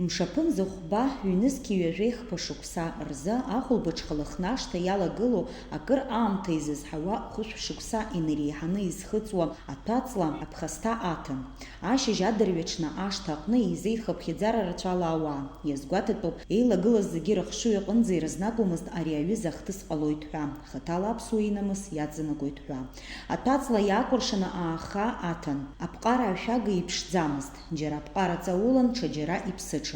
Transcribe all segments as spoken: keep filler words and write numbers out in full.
Мшаԥымза хәба, ҩнызқьи ҩажәеи хԥа шықәса рзы ахәылбыҽха Лыхнашҭа иалагылоу акыр аамҭа изызҳауа хәышә шықәса инареиҳаны изхыҵуа аҭәаҵла аԥхасҭа аҭан. Ашьыжь адырҩаҽны ашҭа аҟны еизеит хыԥхьаӡара рацәала ауаа. Иазгәаҭатәуп, еилагылаз зегьы рыхшыҩ аҟынӡа ирызнагомызт ари аҩыза ахҭыс ҟалоит ҳәа, хаҭала аԥсуа инамыс иаҵанакуеит ҳәа. Аҭәаҵла иаакәыршаны ааха аҭан. Аԥҟара ашәага иԥшӡамызт, џьара аԥҟара ҵаулан, ҽаџьара иԥсыҽын.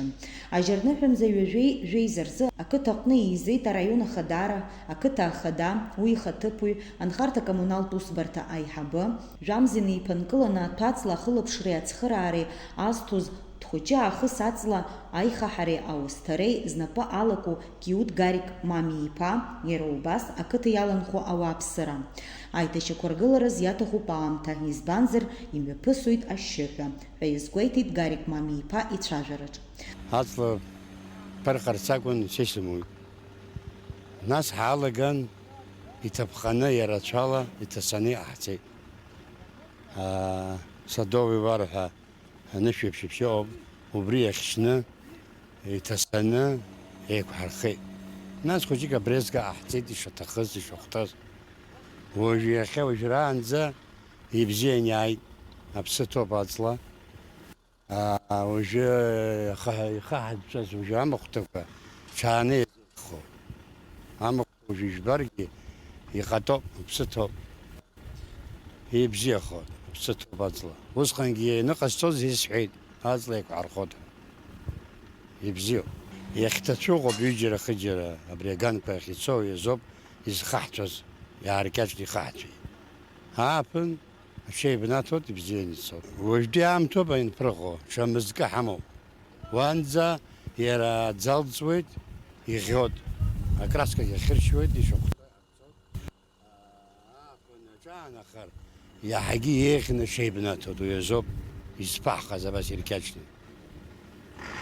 Ажьырныҳәамза ҩажәеи жәеиза рзы ақыҭа аҟны еизеит араион ахадара, ақыҭа ахада, уи ихаҭыԥуаҩ, анхарҭа-коммуналтә усбарҭа аиҳабы, жәамза инеиԥынкыланы аҭәаҵла ахылаԥшреи ацхыраареи азҭоз, дхәыҷы аахыс аҵла аихаҳареи ауасҭареи знапы алаку Киут Гарик Мами-иԥа, иара убас ақыҭа иаланхо ауааԥсыра. Аиҭашьақәыргылараз иаҭахуп аамҭа, избанзар, имҩаԥысуеит ашьшьыҳәа, ҳәа иазгәеиҭеит Гарик Мами-иԥа ицәажәараҿ. Аҵла ԥырҟарц акәын сисымуит. Нас ҳаалаган, иҭаԥханы, иара ацәала иҭасаны иҟаҳҵеит. Аа, Садовый вар ҳәа анышә еиԥш иоуп, убри иахьшьны, иҭасаны еиқәҳархеит. Нас хәыҷык абрезга ҟаҳҵеит ишаҭахыз, ишахәҭаз. Уажә иахьа уажәраанӡа ибзиан иааит, аԥсы ҭоуп аҵла. Аа, уажәы ихаҳа-, ихаҳатәҵәаз уажәы амахәҭақәа ҽааны иазырхо. Амахә Уажә ижәбаргьы, иҟатоуп, уԥсы ҭоуп. Ибзиахоит, уԥсы ҭоуп аҵла. Усҟангьы ианыҟасҵоз исҳәеит, аҵла еиқәҳархоит ҳәа. Ибзиоуп. Иахьҭацәу ыҟоуп ҩыџьара-хыџьара, абри аганқәа ахь ицо иазоуп изхаҳҵәаз, иааркьаҿны ихаҳҵәеит. Ааԥын аҽеибнаҭоит, ибзианы ицоит. Уажәтәи аамҭоуп аинԥырҟо, ҽа мызкы ҳамоуп. Уанӡа иара аӡы алҵуеит, иӷьӷьоит, акраскагьы ахьыршьуеит, ишахәҭоу. Ааԥын аҿаанахар, иаҳагьы еиӷьны шеибнаҭоит, уи азоуп изԥаҳҟаз абас иркьаҿны.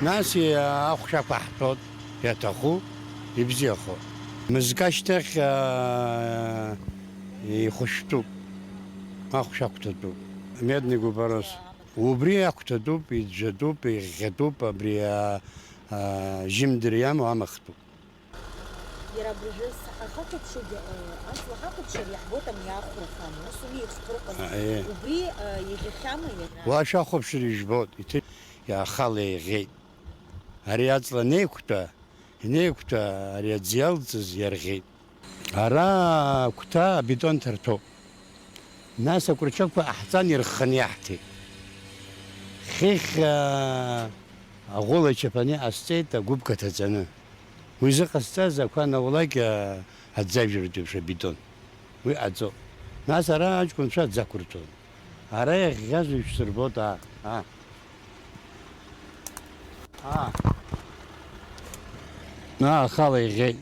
Нас ахәшә ақәаҳҭәоит, иаҭаху, ибзиахо. Мызкы ашьҭахь, аа, ихәышәтәуп, ахәшә ақәҭәатәуп. Медный губарос. Убри ақәҭәатәуп, иӡәӡәатәуп, иӷьӷьатәуп, абри, аа, аа, жьымдыр иамоу амахтәуп. Иара абыржәы ҳахәаԥшугьы, э, аҵла ҳахәаԥшыр, иаҳбоит амни ахәра хан, ус ауми ихҭырҟьаз. А, э. Убри, э, иӷьахьама иара? Уа шәахәаԥшыр ижәбоит, иҭы-, иахала иӷьеит. Ари аҵла анеиқәтәа, инеиқәтәа, ари аӡы иалҵыз иарӷьеит. Ара агәҭа абетон ҭарҭәоуп. Нас акәырчақәа ҟаҳҵан ирхханы иаҳҭеит. Хыхь, аа, аӷәыла ачаԥаны иҟасҵеит агәыԥ каҭаӡаны. Уи зыҟасҵаз ақәа анаулак, аа, аӡажәыртә еиԥш абетон. Уи ҟаҵоуп. Нас ара аҷкәынцәа аӡы ақәырҭәон. Ара иахьӷьазоу шәсырбоит, аа, аа. Аа. Аа, ахала иӷьеит.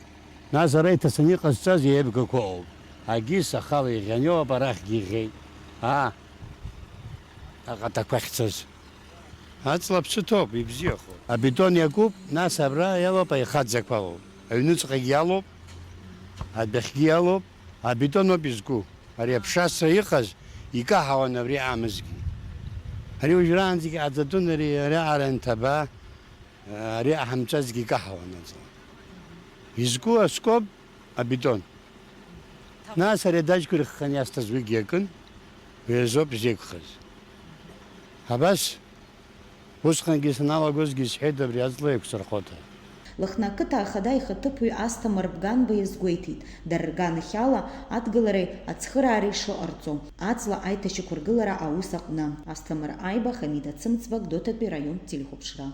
Нас ара иҭасаны иҟазҵаз еибгақәа ыҟоуп. Агьыс ахала иӷьаны иҟоуп, арахьгьы иӷьеит. Аа, аҟатақәа ахьцаз. Аҵла аԥсы ҭоуп, ибзиахоит. Абетон иакуп, нас абра иалоуп, аихаӡақәа алоуп. Аҩныҵҟагьы иалоуп, адәахьгьы иалоуп. Абетон ауп изку. Ари аԥшасра иҟаз икаҳауан абри аамызгьы. Ари уажәраанӡагьы ҟаҵатәын, ари араҟара анҭаба, ари аҳамҵәазгьы икаҳауан аҵла. Изку аскоб абетон. Нас ари адаҷқәа ирхханы иасҭаз уигьы иакын, уи азоуп изеиқәхаз. Абас. Усҟангьы саналагозгьы исҳәеит абри аҵла еиқәсырхоит ҳәа. Лыхны ақыҭа ахада ихаҭыԥуаҩ Асҭамыр Бганба иазгәеиҭеит, дара рганахьала адгылареи ацхыраареи шыҟарҵо, аҵла аиҭашьақәыргылара аус аҟны. Асҭамыр Аиба, Хамида Цымцба, Гәдоуҭатәи раион телехәаԥшра.